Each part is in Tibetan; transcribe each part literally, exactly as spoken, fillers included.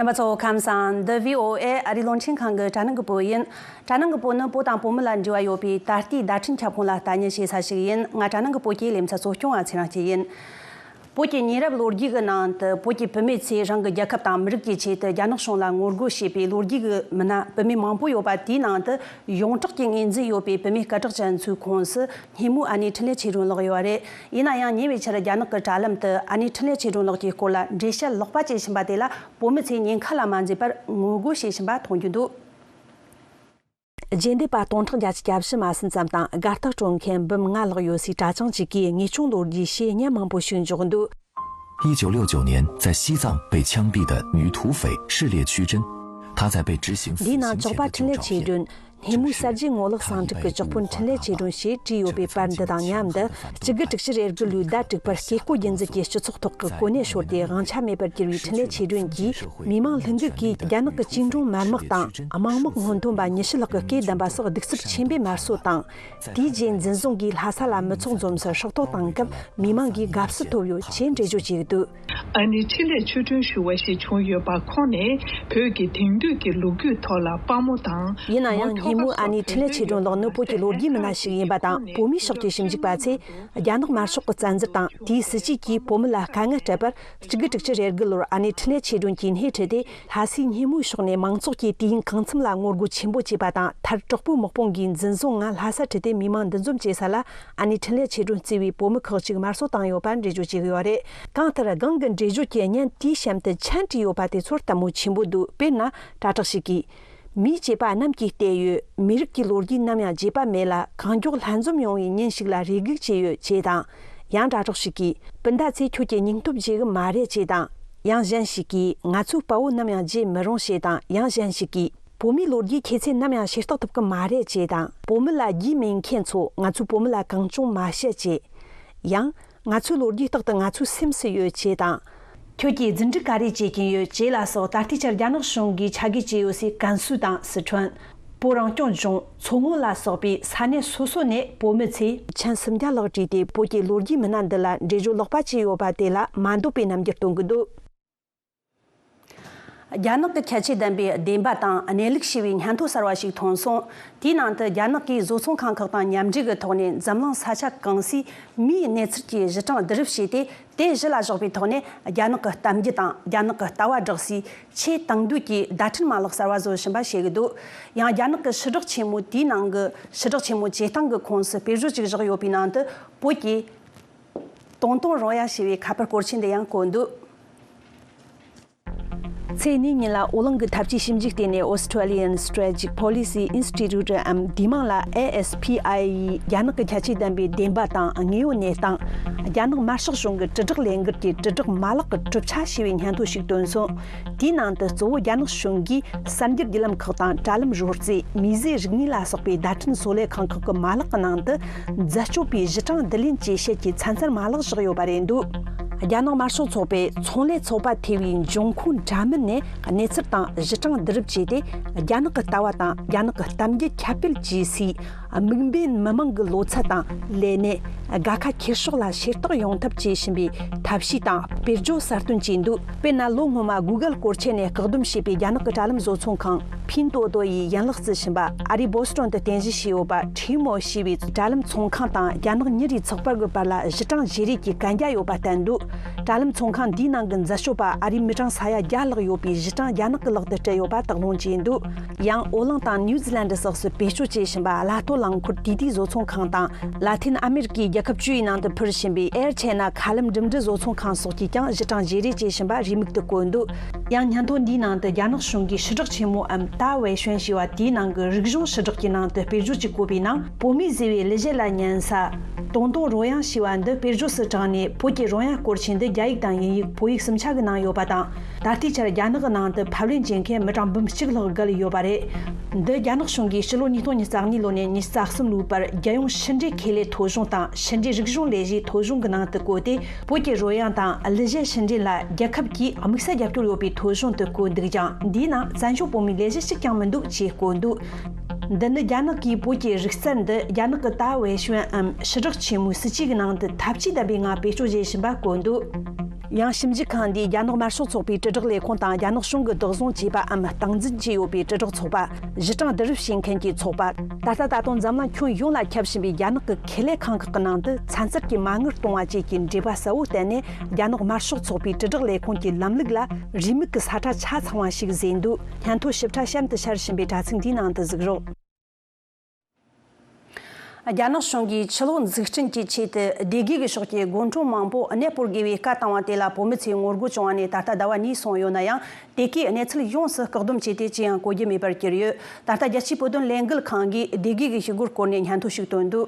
རྣམ་པ་ཚོ་ཁམས་བཟང་། འདི་བྷི་ཨོ་ཨེ་ཨ་རིའི་རླུང་འཕྲིན་ཁང་གི་དྲ་ནང་གི་བོད་ཡིན། དྲ་ནང་གི་བོད་ནི་བོད་དང་བོད་མི་ལ་འབྲེལ་བ་ཡོད་པའི་ད་ལྟའི་བརྡ་འཕྲིན་ཁྱབ་ཁོངས་ལ་ལྟ་ཉན་བྱེད་ས་ཞིག་ཡིན། ང་དྲ་ནང་གི་བོད་ཀྱི་ལེ་ཚན་གཙོ་སྐྱོང་བ་ཚེ་རིང་སྐྱིད་ཡིན། བོད་ཀྱི་ཉེ་རབས་ལོ་རྒྱུས་ཀྱི་ནང་དུ་བོད་ཀྱི་བུད་མེད་ཚོས་རང་གི་རྒྱལ་ཁབ་དང་མི་རིགས་ཀྱི་ཆེད་དུ་རྒྱ་ནག་གཞུང་ལ་ངོ་རྒོལ་བྱས་པའི་ལོ་རྒྱུས་ཀྱི་མི་སྣ་བུད་མེད་མང་པོ་ཡོད་པ། དེའི་ནང་དུ་ཡོངས་གྲགས་ཀྱི་ངོས་འཛིན་ཡོད་པའི་བུད་མེད་སྐད་གྲགས་ཅན་ཚོའི་ཁོངས་སུ་སྙེ་མོ་ཨ་ནེ་འཕྲིན་ལས་ཆོས་སྒྲོན་ལགས་ཡོད་པ་རེད། ཡིན་ན་ཡང་ཉེ་བའི་ཆར་རྒྱ་ནག་གི་དྲ་ལམ་དུ་ཨ་ནེ་འཕྲིན་ལས་ཆོས་སྒྲོན་ལགས་ཀྱི་སྐོར་ལ་འགྲེལ་བཤད་ལོག་པ་བྱས་ཕྱིན་པ་དེ་ལ་བོད་མི་ཚོས་ཉེན་ཁ་ལ་མ་མཛེས་པར་ངོ་རྒོལ་བྱས་ཕྱིན་པ་མཐོང་རྒྱུ་འདུག་རྗེས་འདེད་པ་སྟོང་ཕྲག་བརྒྱད་ཅུ་གྱ་བཞི་མ་ཟིན་ཙམ་དང་དགའ་རྟགས་སྤྲོད་མཁན་འབུམ་ལྔ་ལྷག་ཡོད་སའི་གྲྭ་ཚང་གཅིག་གིས་དངོས་བྱུང་ལོ་རྒྱུས་ཞེས་བརྙན་མང་པོ་ཞིག་འཇོག་འདུག། 一九六九年在西藏被枪毙的女土匪是列屈珍，她在被执行死刑前的这张照片， འདིའི་ནང་ཇག་པ་འཕྲིན་ལས་ཆོས་སྒྲོན། སྙེ་མོའི་གསར་བརྗེའི་ངོ་ལོག་ཟིང་འཁྲུག་གི་ཇག་དཔོན་འཕྲིན་ལས་ཆོས་སྒྲོན་ཞེས་བྲིས་ཡོད་པའི་པར་འདི་དང་མཉམ་དུ། བཅུ་དགུ་དྲུག་ཅུ་རེ་དགུ་ལོའི་ཟླ་དྲུག་པར་བཀས་བཀོད་རྒྱུད་འཛིན་གྱི་སྤྱི་ཚོགས་ཐོག་གི་གོ་གནས་ཤོར་ཏེ་དབང་ཆ་མེད་པར་གྱུར་བའི་འཕྲིན་ལས་ཆོས་སྒྲོན་གྱིས། མི་མང་ལྷུན་གྲུབ་ཀྱིས་རྒྱ་ནག་གི་བཅིངས་འགྲོལ་དམར་དམག་དང་དམངས་དམག་སྔོན་ཐོན་པ་ཉི་ཤུ་ལྷག་གི་སྐེ་བསྡམས་པ་སོགས་གདུག་རྩུབ་ཆེན་པོས་དམར་གསོད་དང་། དེའི་རྗེས་འཛིན་བཟུང་གིས་ལྷ་ས་ལ་མི་ཚོགས་འཛོམས་སར་ཧྲག་ཐོག་བཏང་སྐབས། མི་མང་གིས་དགའ་བསུ་ཐོབ་ཡོད་ཅེས་འགྲེལ་བརྗོད་བྱས་འདུག། ཨ་ནེ་འཕྲིན་ལས་ཆོས་སྒྲོན་ཞུ་བ་ཞིག་བྱུང་ཡོད་པ་ཁོང་ནས་བོད་ཀྱི་དེང་དུས་ཀྱི་ལོ་རྒྱུས་ཐོག་ལ་དཔའ་མོ་དང་། ཡིན་ན་ཡང་སྙེ་མོ་ཨ་ནེ་འཕྲིན་ལས་ཆོས་སྒྲོན་ལགས་ནི་བོད་ཀྱི་ལོ་རྒྱུས་མི་སྣ་ཞིག་ཡིན་པ་དང་། བོད་མིའི་ཕྱོགས་ཀྱི་ཞིབ་འཇུག་པ་ཚོས་རྒྱ་ནག་དམར་ཤོག་གི་བཙན་འཛུལ་དང་དེའི་སྲིད་ཇུས་ཀྱིས་བོད་མི་ལ་དཀའ་ངལ་སྤྲད་པར། བཅུ་དགུ་དྲུག་ཅུ་རེ་དགུ་ལོར་ཨ་ནེ་འཕྲིན་ལས་ཆོས་སྒྲོན་གྱིས་སྣེ་ཁྲིད་དེ། ལྷ་སའི་སྙེ་མོའི་ཕྱོགས་ནས་མང་ཚོགས་ཀྱིས་དུས་ཡུན་གང་འཚམ་ལ་ངོ་རྒོལ་ཆེན་པོ་བྱས་པ་དང་། མཐར་དྲག་པོའི་དམག་དཔུང་གིས་འཛིན་བཟུང་ངང་ལྷ་ས་ཁྲིད་དེ་མི་མང་འདུ་འཛོམས་བྱེད་ས་ལ་ཨ་ནེ་འཕྲིན་ལས་ཆོས་སྒྲོན་གཙོས་པའི་བོད་མི་ཁག་ཅིག་དམར་གསོད་བཏང་ཡོད་པར་འགྲེལ་བརྗོད་བྱས་ཡོད་རེད། གང་ལྟར་སྒང་གི་འགྲེལ་བརྗོད་ཀྱི་བརྙན་དེའི་གཤམ་དུ་མཆན་བྲིས་ཡོད་པ་དེ་ཚོར་ལྟད་མོ་ཆེན་པོ་འདུག། དཔེར་ན། དྲ་གྲགས་ཤིག་གིས། མིའི་སྐྱེས་པ་གནམ་གྱིས་བལྟས་ཡོད། མི་རིགས་ཀྱི་ལོ་རྒྱུས་ནམ་ཡང་བརྗེད་པ་མེད་ལ། གང་མགྱོགས་ལྷན་འཛོམས་ཡོང་བའི་ཉིན་ཞིག་ལ་རེ་སྒུག་བྱས་ཡོད་ཅེས་དང་། ཡང་དྲ་གྲགས་ཤིག་གིས། སྤུན་ཟླ་ཚོས་ཁྱོད་ཀྱི་སྙིང་སྟོབས་བརྗེད་གི་མ་རེད་ཅེས་དང་། ཡང་གཞན་ཞིག་གིས། ང་ཚོའི་དཔའ་བོ་ནམ་ཡང་བརྗེད་མི་རུང་ཞེས་དང་། ཡང་གཞན་ཞིག་གིས། བོད་མིའི་ལོ་རྒྱུས་ཁྱེད་ཚོས་ནམ་ཡང་ཤེས་རྟོགས་ཐུབ་གི་མ་རེད་ཅེས་དང་། བོད་མི་ལ་རྒྱུས་མེད་མཁན་ཚོ་ང་ཚོས་བོད་མི་ལ་གང་བྱུང་མ་བཤད་ཅེས། ཡང་། ང་ཚོའི་ལོ་རྒྱུས་རྟག་ཏུ་ང་ཚོའི་སེམས་སུ་ཡོད་ཅེས་དང་། ཁྱོད་ཀྱིས་རྫུ་འཕྲུལ་ག་རེ་བྱེད་ཀྱིན་ཡོད་ཅེས་ལ་སོགས། ད་ལྟའི་ཆར་རྒྱ་ནག་གཞུང་གིས་ཆ་བགོས་བྱས་ཡོད་སའི་ཀན་སུའུ་དང་སི་ཁྲོན། བོད་རང་སྐྱོང་ལྗོངས། མཚོ་སྔོན་ལ་སོགས་པའི་ས་གནས་སོ་སོ་ནས་བོད་མི་ཚོས་མཆན་སུམ་བརྒྱ་ལྷག་བྲིས་ཏེ། བོད་ཀྱི་ལོ་རྒྱུས་མི་སྣ་འདི་ལ་འགྲེལ་བརྗོད་ལོག་པ་བྱས་ཡོད་པ་དེ་ལ་མ་འདོད་པའི་རྣམ་འགྱུར་སྟོན་གྱི་འདུག། རྒྱ་ནག་གི་ཁྱད་ཆོས་ལྡན་པའི་བདེན་པ་དང་གནས་ལུགས་ཞེས་པའི་སྙན་ཐོ་གསར་བ་ཞིག་ཐོན་སོང་། དེའི་ནང་དུ་རྒྱ་ནག་གིས་བཟོ་ཚོང་ཁང་ཁག་དང་མཉམ་འབྲེལ་གྱི་ཐོག་ནས་འཛམ་གླིང་ས་ཆ་གང་སའི་མིའི་གནས་ཚུལ་གྱི་གཞི་གྲངས་བསྡུ་རུབ་བྱས་ཏེ། དེ་གཞི་ལ་བཞག་པའི་ཐོག་ནས་རྒྱ་ནག་གི་གཏམ་རྒྱུད་དང་རྒྱ་ནག་གི་ལྟ་བ་བསྒྲགས་སའི་ཆེས་དེང་དུས་ཀྱི་བརྡ་འཕྲིན་མ་ལག་གསར་བ་བཟོ་བཞིན་པ་བཤད་ཀྱི་འདུག། ཡང་རྒྱ་ནག་གི་ཕྱི་བསྒྲགས་ཆེན་མོ་དེའི་ནང་གི་ཕྱི་བསྒྲགས་ཆེན་མོ་བྱེད་སྟངས་ཀྱི་ཁོངས་སུ་དཔེར་བརྗོད་ཅིག་བཞག་ཡོད་པའི་ནང་དུ། བོད་ཀྱི་ཏུང་ཏུང་རོ་ཡ་ཞེས་པའི་ཁ་པར་སྐོར་ཆེན་འདི་ཡང་བཀོད་འདུག། ཚེས་གཉིས་ཉིན་ལ་ཨོ་གླིང་གི་འཐབ་ཇུས་ཞིབ་འཇུག་ལྟེ་གནས་Australian Strategic Policy Institute འམ་དེའི་མིང་ལ་ཨེ་ཨེས་ཕི་ཨའི་ཡིས། རྒྱ་ནག་གི་ཁྱད་ཆོས་ལྡན་པའི་བདེན་པ་དང་དངོས་ཡོད་གནས་སྟངས། རྒྱ་ནག་དམར་ཤོག་གཞུང་གི་དྲིལ་བསྒྲགས་ལས་འགུལ་གྱི་དྲིལ་བསྒྲགས་མ་ལག་གི་གྲུབ་ཆ་ཞེས་པའི་སྙན་ཐོ་ཞིག་བཏོན་སོང་། དེའི་ནང་དུ་གཙོ་བོ་རྒྱ་ནག་གཞུང་གིས་གསར་འགྱུར་བརྒྱུད་ལམ་ཁག་དང་། དྲ་ལམ་རོལ་རྩེད། མིས་བཟོས་རིག་གནས་ལ་སོགས་པའི་བརྡ་འཕྲིན་བཟོ་ལས་ཁང་ཁག་གི་མ་ལག་གི་ནང་དུ། འཛད་སྤྱོད་པའི་གཞི་གྲངས་བསྡུ་ལེན་བཅས་བྱེད་ཀྱི་ཚན་རྩལ་མ་ལག་བཞག་ཡོད་པ་རེད་འདུག། རྒྱ་ནག་དམར་ཤོག་ཚོགས་པས་ཚོང་ལས་ཚོགས་པ་ཐེ་བའི་འབྱུང་ཁུངས་འདྲ་མིན་ནས་གནས་ཚུལ་དང་གཞི་གྲངས་བསྡུ་རུབ་བྱས་ཏེ། རྒྱ་ནག་གི་ལྟ་བ་དང་རྒྱ་ནག་གི་གཏམ་རྒྱུད་ཁྱབ་སྤེལ་བྱེད་སའི་དམིགས་འབེན་མི་མང་གི་ལོ་ཚད་དང་ལས་གནས། དགའ་ཁ་འཁྱེར་ཕྱོགས་ལ་ཤེས་རྟོགས་ཡོང་ཐབས་བྱེད་བཞིན་པའི་ཐབས་ཤེས་དང་དཔེར་བརྗོད་གསལ་སྟོན་བྱས་འདུག། དཔེར་ན། ལོ་སྔོན་མ་Google སྐོར་ཆེན་ནས་བཀག་སྡོམ་བྱས་པའི་རྒྱ་ནག་གི་དྲ་ལམ་བཟོ་ཚོང་ཁང་Pinduoduo ཡིས་ཡན་ལག་རྩིས་ཞིབ་པ་ཨ་རིའི་Boston དུ་རྟེན་གཞི་བྱས་ཡོད་པ་Temu ཞེས་པའི་དྲ་ལམ་ཚོང་ཁང་དང་རྒྱ་ནག་མྱི་རིགས་ཚགས་པར་གྱི་བར་ལ་གཞི་གྲངས་བརྗེ་རེས་ཀྱི་གན་རྒྱ་ཡོད་པ་བསྟན་འདུག། དྲ་ལམ་ཚོང་ཁང་འདིའི་ནང་གི་འཛད་སྤྱོད་པ་ཨ་རིའི་མི་གྲངས་ས་ཡ་བརྒྱ་ལྷག་ཡོད་པའི་གཞི་གྲངས་རྒྱ་ནག་གི་ལག་ཏུ་སྤྲད་ཡོད་པ་དག་སློང་བྱས་འདུག། ཡང་ཨོ་གླིང་དང་ནིའུ་ཛི་ལན་སོགས་སུ་བེད་སྤྱོད་བྱེད་བཞིན་པ་གླ་གཏོད་རླངས་འཁོར་ཏི་ཏི་བཟོ་ཚོང་ཁང་དང་། ལ་ཐིན་ཨ་མེ་རི་ཀའི་རྒྱལ་ཁབ་བཅུ་ཡི་ནང་དུ་འཕུར་བཞིན་པའི་Air China མཁའ་ལམ་འགྲིམ་འགྲུལ་བཟོ་ཚོང་ཁང་སོགས་ཀྱིས་ཀྱང་གཞི་གྲངས་བརྗེ་རེས་བྱེད་བཞིན་པ་རེའུ་མིག་ཏུ་བཀོད་འདུག། ཡང་སྙན་ཐོ་འདིའི་ནང་དུ་རྒྱ་ནག་གཞུང་གི་ཕྱི་བསྒྲགས་ཆེན་མོའམ་ཏཱ་ཝེ་ཤོན་ཞེས་པ་དེའི་ནང་གི་རིག་གཞུང་ཕྱི་བསྒྲགས་ཀྱི་ནང་དུ་དཔེར་བརྗོད་ཅིག་བཀོད་པའི་ནང་། བོད་མིས་བཟོས་པའི་གླུ་གཞས་ལ་ཉན་ས་ཏུང་ཏུང་རོལ་དབྱངས་ཞེས་པ་འདི་དཔེར་བརྗོད་སུ་དྲངས་ནས། བོད་ཀྱི་རོལ་དབྱངས་སྐོར་ཆེན་འདི་རྒྱ་ཡིག་དང་དབྱིན་ཡིག་བོད་ཡིག་གསུམ་ཆ་གི་ནང་ཡོད་པ་དང་། ད་ལྟའི་ཆར་རྒྱ་ནག་གི་ནང་དུ་ཕབ་ལེན་བྱེད་མཁན་མི་གྲངས་འབུམ་གཅིག་ལྷག་བརྒལ་ཡོད་པ་རེད། འདི་རྒྱ་ནག་གཞུང་གིས་ཕྱི་ལོ་ཉིས་སྟོང་ཉི་ཤུ་རྩ་གཉིས་ལོ་ནས་ཉི་ཤུ་རྩ་གསུམ་ལོའི་བར་རྒྱལ་ཡོངས་ཕྱི་འབྲེལ་ཁེ་ལས་ཐོ་གཞུང་དང་ཕྱི་འབྲེལ་རིག་གཞུང་ལས་གཞིའི་ཐོ་གཞུང་གི་ནང་དུ་བཀོད་དེ། བོད་ཀྱི་རོལ་དབྱངས་དང་གླུ་གཞས་ཕྱི་འབྲེལ་ལ་རྒྱལ་ཁབ་ཀྱིས་དམིགས་བསལ་རྒྱབ་སྐྱོར་ཡོད་པའི་ཐོ་གཞུང་དུ་བཀོད་འདུག་ཀྱང་། འདིའི་ནང་བཙན་བྱོལ་བོད་མིའི་ལས་གཞི་གཅིག་ཀྱང་མི་འདུག་ཅེས་བཀོད་འདུག། འདི་ནི་རྒྱ་ནག་གིས་བོད་ཀྱི་རིག་རྩལ་འདི་རྒྱ་ནག་གི་ཏཱ་ཝེ་ཤོན་འམ་ཕྱི་བསྒྲགས་ཆེན་མོའི་སྲིད་ཇུས་ཀྱི་ནང་དུ་ཐབས་ཇུས་ལྡན་པའི་ངང་བེད་སྤྱོད་བྱེད་བཞིན་པ་བཀོད་འདུག། ཡང་ཞིབ་འཇུག་ཁང་འདིས་རྒྱ་ནག་དམར་ཤོག་ཚོགས་པའི་དྲིལ་བསྒྲགས་ལས་ཁུངས་དང་རྒྱ་ནག་གཞུང་གིས་བདག་བཟུང་བྱས་པའམ་སྟངས་འཛིན་བྱས་ཡོད་པའི་དྲིལ་བསྒྲགས་ཚོགས་པ། གཞི་གྲངས་བསྡུ་རུབ་བྱེད་མཁན་གྱི་ཚོགས་པ། ད་ལྟ་ད་དུང་འཛམ་གླིང་ཁྱོན་ཡོངས་ལ་ཁྱབ་བཞིན་པའི་རྒྱ་ནག་གི་ཁེ་ལས་ཁང་ཁག་གི་ནང་དུ་ཚན་རྩལ་གྱི་མ་དངུལ་གཏོང་བ་བཅས་ཀྱི་འབྲེལ་བ་གསལ་བོ་བསྟན་ནས། རྒྱ་ནག་དམར་ཤོག་ཚོགས་པའི་དྲིལ་བསྒྲགས་ལས་ཁུངས་ཀྱི་ལམ་ལུགས་ལ་རེའུ་མིག་གི་ས་ཁྲ་ཆ་ཚང་བ་ཞིག་བཟོས་འདུག་སྙན་ཐོ་ཞིབ་ཕྲ་གཤམ་དུ་ཤར་བཞིན་པའི་དྲ་ཚིགས་འདིའི་ནང་དུ་གཟིགས་རོགས། རྒྱ་ནག་གཞུང་གིས་ཆུ་གློག་འཛུགས་སྐྲུན་གྱི་ཆེད་དུ་སྡེ་དགེ་གི་ཕྱོགས་ཀྱི་སྒོ་འཕྲོད་མང་པོ་གནས་སྤོར་དགོས་པའི་བཀའ་བཏང་བ་དེ་ལ་བོད་མི་ཚོས་ངོ་རྒོལ་བྱུང་བ་ནས་ད་ལྟ་ཟླ་བ་གཉིས་སོང་ཡོད་ན་ཡང་། དེ་གའི་གནས་ཚུལ་ཡོངས་སུ་བཀག་སྡོམ་བྱས་ཏེ་ཅི་ཡང་གོ་རྒྱུ་མེད་པར་གྱུར་ཡོད། ད་ལྟ་རྒྱལ་སྤྱིའི་བོད་དོན་ལས་འགུལ་ཁང་གིས་སྡེ་དགེ་གི་ཞི་རྒོལ་སྐོར་ནས་སྙན་ཐོ་ཞིག་བཏོན་འདུག་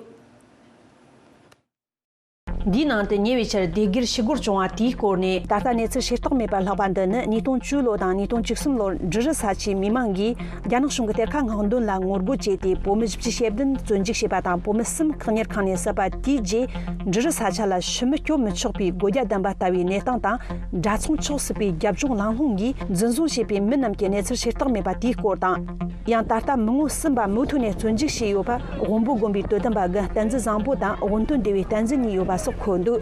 འདིའི་ནང་དུ་ཉེ་བའི་ཆར་སྡེ་དགེར་ཞི་རྒོལ་བྱུང་བ་དེའི་སྐོར་ནས། ད་ལྟ་གནས་ཚུལ་ཤེས་རྟོགས་མེད་པར་ལྷག་པ་འདི་ནི་ཉིས་སྟོང་བཅུ་ལོ་དང་ཉིས་སྟོང་བཅུ་གསུམ་ལོར་འབྲི་རུ་ས་ཆའི་མི་མང་གིས་རྒྱ་ནག་གཞུང་གི་གཏེར་ཁ་སྔོག་འདོན་ལ་ངོ་རྒོལ་བྱས་ཏེ། བོད་མི་བཞི་བཅུ་ཞེ་བདུན་བཙོན་འཇུག་བྱས་པ་དང་། བོད་མི་གསུམ་བཀག་ཉར་ཁང་ནས་བསད་པ་དེའི་རྗེས། འབྲི་རུ་ས་ཆ་ལ་ཕྱི་མི་སྐྱོབ་མི་ཆོག་པའི་སྒོ་རྒྱ་བསྡམས་པ་ལྟ་བུའི་གནས་སྟངས་དང་། འདྲ་མཚུངས་ཆོག་སྲིད་པའི་རྒྱབ་ལྗོངས་ལམ་ལྷོང་གིས་འཛིན་བཟུང་བྱས་པའི་མི་རྣམས་ཀྱི་གནས་ཚུལ་ཤེས་རྟོགས་མེད་པ་དེའི་སྐོར་དང་། ཡང་ད་ལྟ་མི་ངོ་གསུམ་པ་མུ་མཐུད་ནས་བཙོན་འཇུག་བྱས་ཡོད་པ། དབོན་པོ་དགོན་པའི་དོ་དམ་པ་དགུ་བསྟན་འཛིན་བཟང་པོ་དང་། དབོན་སྟོན་སྡེ་བའི་བསྟན་འཛིན་གཉིས་ཡོད་པ་སོགས་འཁོད་འདུག་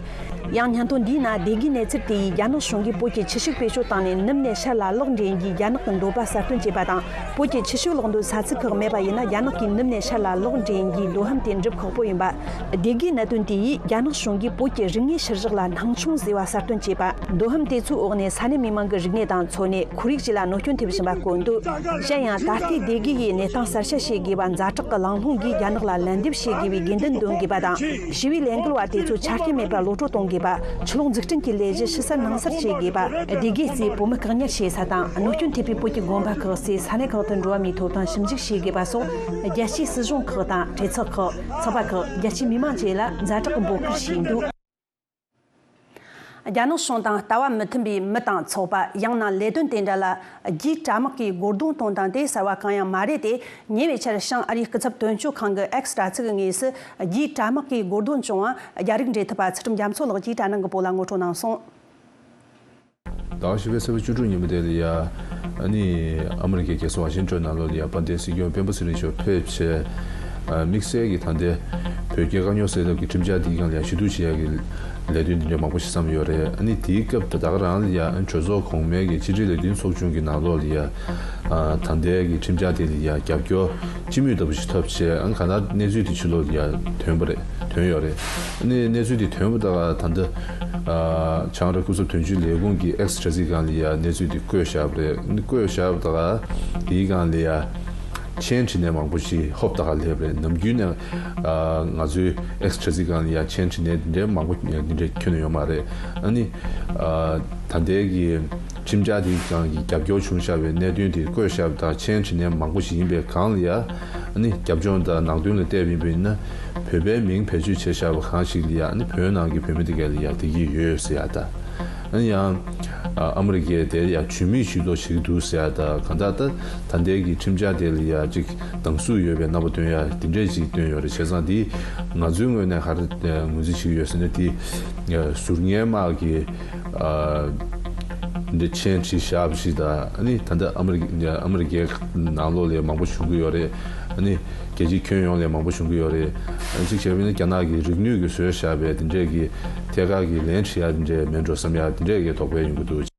ཡང་སྙན་ཐོ་འདིའི་ནང་སྡེ་དགེའི་གནས་ཚུལ་དེ་ཡིས་རྒྱ་ནག་གཞུང་གིས་བོད་ཀྱི་ཁྱི་ཤུག་བེད་སྤྱོད་བཏང་ནས་ནུབ་ནས་ཤར་ལ་གློག་འདྲེན་རྒྱུའི་རྒྱ་ནག་གི་འདོད་པ་གསལ་སྟོན་བྱས་པ་དང་། བོད་ཀྱི་ཁྱི་ཤུག་གློག་འདོན་ས་ཚིགས་ཁག་མེད་པ་ཡིན་ན། རྒྱ་ནག་གིས་ནུབ་ནས་ཤར་ལ་གློག་འདྲེན་རྒྱུའི་འདོད་ཧམ་དེ་འགྲུབ་ཁག་པོ་ཡིན་པ། སྡེ་དགེའི་གནད་དོན་དེ་ཡིས་རྒྱ་ནག་གཞུང་གིས་བོད་ཀྱི་རིག་གནས་ཤུལ་བཞག་ལ་སྣང་ཆུང་བཟོས་པ་གསལ་སྟོན་བྱས་པ། འདོད་ཧམ་དེ་ཚོའི་འོག་ནས་ས་གནས་མི་མང་གི་རིག་གནས་དང་འཚོ་གནས། ཁོར་ཡུག་བཅས་ལ་གནོད་སྐྱོན་ཐེབས་བཞིན་པ་བཀོད་འདུག་གཞན་ཡང་ད་ལྟའི་སྡེ་དགེ་ཡི་གནས་སྟངས་གསར་བཤད་བྱེད་དགོས་པ། ཛ་དྲག་གི་ལམ་ལྷོང་གིས་རྒྱ་ནག་ལ་ལན་འདེབས་བྱེད་དགོས་པའི་དགོས་འདུན་འདོན་དགོས་པ་དང་། ཞི་བའི་ལས་འགུལ་བ་དེ་ཚོ་ཆ་རྐྱེན་མེད་པར་གློད་བཀྲོལ་གཏོང་དགོས་པ། ཆུ་གློག་འཛུགས་སྐྲུན་གྱི་ལས་གཞི་ཕྱི་གསལ་ནང་གསལ་བྱེད་དགོས་པ། སྡེ་དགེ་རྩིས་བོད་མི་བཀག་ཉར་བྱེད་ས་དང་། གནོད་སྐྱོན་ཐེབས་པའི་བོད་ཀྱི་དགོན་པ་ཁག་རྩིས་ས་གནས་ཁག་ཏུ་འགྲོ་བ་མིའི་ཐོབ་ཐང་ཞིབ་འཇུག་བྱེད་དགོས་པ་སོགས། རྒྱལ་སྤྱིའི་སྲིད་གཞུང་ཁག་དང་། གྲོས་ཚོགས་ཁག་ཚོགས་པ་ཁག་རྒྱལ་སྤྱིའི་མི་མང་བཅས་ལ་ཛ་དྲག་གི་འབོད་སྐུལ་བྱས་འདུག་རྒྱ་ནག་གཞུང་དང་ལྟ་བ་མི་མཐུན་པའི་མི་དང་ཚོགས་པ། ཡང་ན་ལས་དོན་དེ་འདྲ་ལ་རྒྱའི་དྲ་དམག་གིས་རྒོལ་རྡུང་གཏོང་སྟངས་དེ་གསར་བ་གང་ཡང་མ་རེད་དེ། ཉེ་བའི་ཆར་བྱང་ཨ་རིའི་སྐུ་ཚབ་དོན་གཅོད་ཁང་གི་X་དྲ་ཚིགས་ངོས་སུ། རྒྱའི་དྲ་དམག་གིས་རྒོལ་རྡུང་བྱུང་བ་རྒྱ་རིགས་འབྲེལ་མཐུད་པ་ཚུལ་ཁྲིམས་རྒྱ་མཚོ་ལགས་ཀྱིས་དྲ་ནང་གི་བོད་ལ་ངོ་སྤྲོད་གནང་སོང་། ཟླ་བ་བཞི་པའི་ཚེས་པ་བཅུ་དྲུག་ཉིན་མོ་དེ་ལ་ཡ། ཨ་ནི་ཨ་མི་རི་ཀའི་རྒྱལ་ས་ཝ་ཤིང་ཊོན་ནང་ལོགས་ལ་ཡ་དཔལ་ལྡན་སྲིད་སྐྱོང་སྤེན་པ་ཚེ་རིང་མཆོག་ཕེབས་བྱས། ཨ་དམིགས་བསལ་གྱི་ད་ལྟའི་བོད་རྒྱའི་དཀའ་རྙོག་སེལ་ཐབས་ཀྱི་ཁྲིམས་འཆར་འདིའི་སྒང་ལ་ཡ་ཞུ་གཏུག་བྱེད་ཡག་གི་ལས་དོན་འདི་འདྲའི་མང་པོ་ཞིག་བསམ་ཡོད་རེད། ཨ་ནི་དེའི་སྐབས་ད་ད་ག་རང་ལ་ཡ་གྲོས་ཚོགས་གོང་མའི་གི་ཕྱི་དྲིལ་ལས་དོན་ཚོགས་ཆུང་གི་ནང་ལོགས་ལ་ཡ། ཨ་ད་ལྟའི་གི་ཁྲིམས་འཆར་དེ་ལ་ཡ་རྒྱབ་སྐྱོར་སྤྱི་མོས་ལྟ་བུ་ཞིག་ཐོབ་བྱས། ཨ་ནི་གང་ལྟར་གནས་ཚུལ་དེ་ཕྱི་ལོགས་ལ་ཡ་ཐོན་པ་རེད། ཐོན་ཡོད་རེད། ཨ་ནི་གནས་ཚུལ་དེ་ཐོན་པ་ད་ག་ད་ལྟ་ཨ་བྱང་ཨ་རི་སྐུ་ཚབ་དོན་གཅོད་ལས་ཁུངས་ཀྱི་X་དྲ་ཚིགས་སྒང་ལ་ཡ་གནས་ཚུལ་དེ་བཀོད་བཞག་པ་རེད། ཨ་ནི་བཀོད་བཞག་པ་ད་ག་དེའི་སྒང་ལ་ཡ་མཆན་བྲིས་ནས་མང་པོ་ཞིག་ཧོབ་ད་ག་སླེབས་པ་རེད། ནམ་རྒྱུན་ནས་ཨ་ང་ཚོའི་X་དྲ་ཚིགས་སྒང་ལ་ཡ་མཆན་བྲིས་ནས་འདི་འདྲའི་མང་པོ་འདི་འདྲའི་ཁྱོན་ནས་ཡོད་མ་རེད། ཨ་ནི་ཨ་ད་ལྟའི་གི་ཁྲིམས་འཆར་དེའི་སྒང་གི་རྒྱབ་སྐྱོར་བྱུང་བཞག་པའི་གནད་དོན་དེ་བཀོད་བཞག་པ་དང་མཆན་བྲིས་ནས་མང་པོ་ཞིག་ཡིན་པའི་སྒང་ལ་ཡ། ཨ་ནི་རྒྱབ་ལྗོངས་དང་ནང་དོན་ལ་བལྟས་པ་ཡིན་པ་ཡིན་ན། བོད་པའི་མིང་བེད་སྤྱོད་བྱས་བཞག་པ་གང་ཞིག་ལ་ཡ། ཨ་ནི་བོད་ནང་གི་བོད་མི་དེ་གས་ལ་ཡ་བསྡད་ཀྱི་ཡོད་ཟེར་ཡ་ད། ཨ་ནི་ཡང་ཨ་ཨ་མི་རི་ཀས་དེ་ལ་ཡ་ཇུས་མེད་ཇུས་གཏོགས་བྱེད་ཀྱི་འདུག་ཟེར་ཡ་ད། གང་ལྟར་ད་ད་ལྟའི་གི་ཁྲིམས་འཆར་དེ་ལ་ཡ་ཅིག་སྡང་ཟུག་ཡོད་པའི་རྣམ་པ་སྟོན་ཡ་དེ་འདྲས་ཅིག་སྟོན་ཡོད་རེད། བྱས་ཙང་དེ་ང་ཚོའི་ངོས་ནས་ག་རེ་ངོས་འཛིན་བྱེད་ཀྱི་ཡོད་ཟེར་ན། དེ་ཟུར་ཉན་དམག་གི་ཨ་འདི་མཆན་བྲིས་བཞག་པ་ཞིག་དང་། ཨ་ནི་ད་ལྟ་ཨ་མི་རི་ཨ་མི་རི་ཀའི་ནང་ལོགས་ལ་མང་པོ་བྱུང་གི་ཡོད་རེད། ཨ་ནི་རྒྱལ་སྤྱིའི་ཁྱོན་ཡོངས་ལ་མང་པོ་བྱུང་གི་ཡོད་རེད། ཨ་ནི་གཅིག་བྱས་པ་ཡིན་ན་རྒྱ་ནག་གི་རིག་ནུས་ཀྱིས་བཟོས་བཞག་པའི་དེ་འདྲས་ཀྱི་ཐད་ཀར་གྱི་ལན་བྲིས་ཡ་དེ་འདྲས་མེད་འགྲོ་བསམ་ཡ་དེ་འདྲས་ཀྱི་དོགས་པ་ཡོང་གི་འདུག་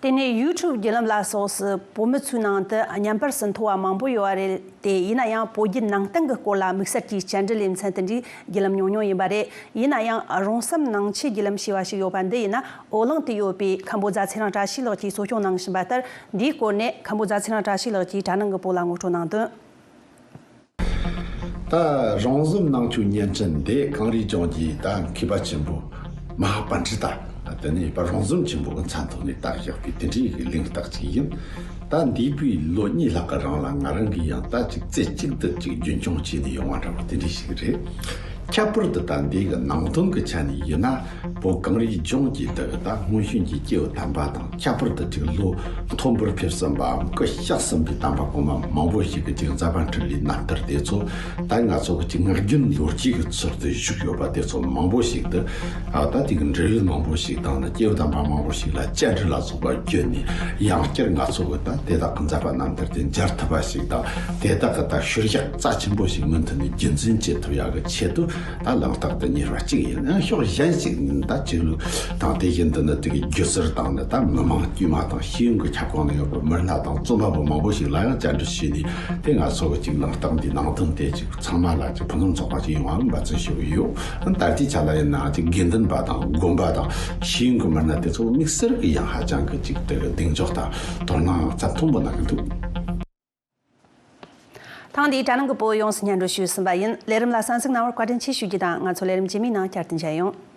དེ་ནས་ཡུ་ཊུབ་བརྒྱུད་ལམ་ལ་སོགས་སུ་བོད་མི་ཚོའི་ནང་དུ་བརྙན་པར་ཟིན་ཐོ་བ་མང་པོ་ཡོད་པ་རེད་དེ། ཡིན་ན་ཡང་བོད་བརྒྱུད་ནང་བསྟན་གྱི་སྐོར་ལ་དམིགས་བསལ་གྱི་བཅར་འདྲི་ལེ་ཚན་དེ་འདྲའི་བརྒྱུད་ལམ་ཉུང་ཉུང་ཡིན་པ་རེད། ཡིན་ན་ཡང་རོང་ཟོམ་ནང་ཆོས་བརྒྱུད་ལམ་ཞེས་པ་ཞིག་ཡོད་པ་འདི་ཡིན་ན། ཨོ་གླིང་དུ་ཡོད་པའི་མཁན་པོ་རྫ་ཚེ་རིང་བཀྲ་ཤིས་ལགས་ཀྱིས་གཙོ་སྐྱོང་གནང་བཞིན་པ་ལྟར། འདིའི་སྐོར་ནས་མཁན་པོ་རྫ་ཚེ་རིང་བཀྲ་ཤིས་ལགས་ཀྱིས་དྲ་ནང་གི་བོད་ལ་ངོ་སྤྲོད་གནང་དོན། ད་རོང་ཟོམ་ནང་ཆོས་བརྙན་འཕྲིན་འདི་གངས་རིའི་ལྗོངས་ཀྱི་ད་མཁས་པ་ཆེན་པོ་མ་ཧཱ་པཎྜི་ཏ་དེ་ནས་ཡོད་པ་རོང་ཟོམ་ཆེན་པོ་གི་མཚན་ཐོག་ནས་བཏགས་བཞག་པའི་དེ་འདྲའི་གི་གླེང་རྟགས་ཅིག་ཡིན། ད་འདས་པའི་ལོ་གཉིས་ལྷག་གི་རིང་ལ་ང་རང་གིས་ཡང་ད་ཅིག་རྩེ་གཅིག་ཏུ་ཅིག་རྒྱུན་འཁྱོངས་བྱས་ནས་ཡོང་བ་འདྲ་བོ་དེ་འདྲ་ཞིག་རེད། ཁྱད་པར་དུ་ད་འདི་གི་ནང་དོན་གྱི་ཆ་ནས་ཡིན་ན། བོད་གངས་རིའི་ལྗོངས་ཀྱི་དེ་གི་ད་སྔོན་བྱོན་གྱི་སྐྱེས་བུ་དམ་པ་དང་། ཁྱད་པར་དུ་ཅིག་ལོ་མཐོན་པོར་ཕེབས་ཟིན་པའམ་སྐུ་གཤེགས་ཟིན་པའི་དམ་པ་གོང་མ་མང་པོ་ཞིག་གི་ཅིག་མཛད་པ་འཕྲིན་ལས་རྣམ་ཐར་དེ་ཚོ་ད་ང་ཚོ་གི་ཅིག་ངག་རྒྱུན་ལོ་རྒྱུས་ཀྱི་ཚུལ་དུ་བཞུགས་ཡོད་པ་དེ་ཚོ་མང་པོ་ཞིག་ཏུ། ཨ་ད་དེ་གི་འབྲེལ་ཡོད་མང་པོ་ཞིག་དང་ནི་སྐྱེས་བུ་དམ་པ་མང་པོ་ཞིག་ལ་བཅར་འདྲི་ལ་སོགས་པ་བརྒྱུད་ནས། ཡང་བསྐྱར་ང་ཚོ་གི་ད་དེ་དག་གི་མཛད་པ་རྣམ་ཐར་དེ་མཇལ་ཐུབ་པ་ཞིག་དང་། དེ་དག་གི་ད་ཤུལ་བཞག་རྩ་ཆེན་པོ་ཞིག་མུ་མཐུད་ནས་རྒྱུན་འཛིན་བྱེད་ཐུབ་ཡག་གི་ཆེད་དུ། ད་གླེང་སྟེགས་དེ་གཉེར་བ་གཅིག་ཡིན། ཡང་ཕྱོགས་གཞན་ཞིག་ནས་ད་ཆོས་ལུགས་དང་དེ་བཞིན་དུ་ནི་དེ་གི་སྒྱུ་རྩལ་དང་ནི་ད་མི་མང་དཀྱུས་མ་དང་ཤེས་ཡོན་གྱི་ཁྱབ་ཁོངས་ནང་ཡོད་པའི་མི་སྣ་དང་རྩོམ་པ་པོ་མང་པོ་ཞིག་ལ་ཡང་བཅར་འདྲི་བྱས་ནས། དེ་ང་ཚོ་གི་ཅིག་གླེང་སྟེགས་འདིའི་ནང་དོན་དེ་ཅིག་ཚང་མ་ལ་ཅིག་ཕུན་སུམ་ཚོགས་པ་ཅིག་ཡོང་བར་འབད་བརྩོན་ཞུ་གི་ཡོད། ད་ལྟའི་ཆ་ལ་ཡིན་ནའང་ཅིག་དགེ་འདུན་པ་དང་དགོན་པ་དང་ཤེས་ཡོན་གྱི་མི་སྣ་དེ་ཚོ་དམིགས་བསལ་གྱི་ཡང་ཧ་ཅང་གི་ཅིག་དེ་གི་གདེང་འཇོག་དང་དོ་སྣང་ཚད་མཐོན་པོ་གནང་གི་འདུག། ཐེངས་འདིའི་དྲ་ལམ་གྱི་བོད་ཡོངས་སུ་སྙན་སྒྲོན་ཞུས་ཟིན་པ་ཡིན། ལས་རིམ་ལ་གསན་གཟིགས་གནང་བར་བཀའ་དྲིན་ཆེ་ཞུ་རྒྱུ་དང་། ང་ཚོ་ལས་རིམ་རྗེས་མའི་ནང་བསྐྱར་དུ་མཇལ་ཡོང་།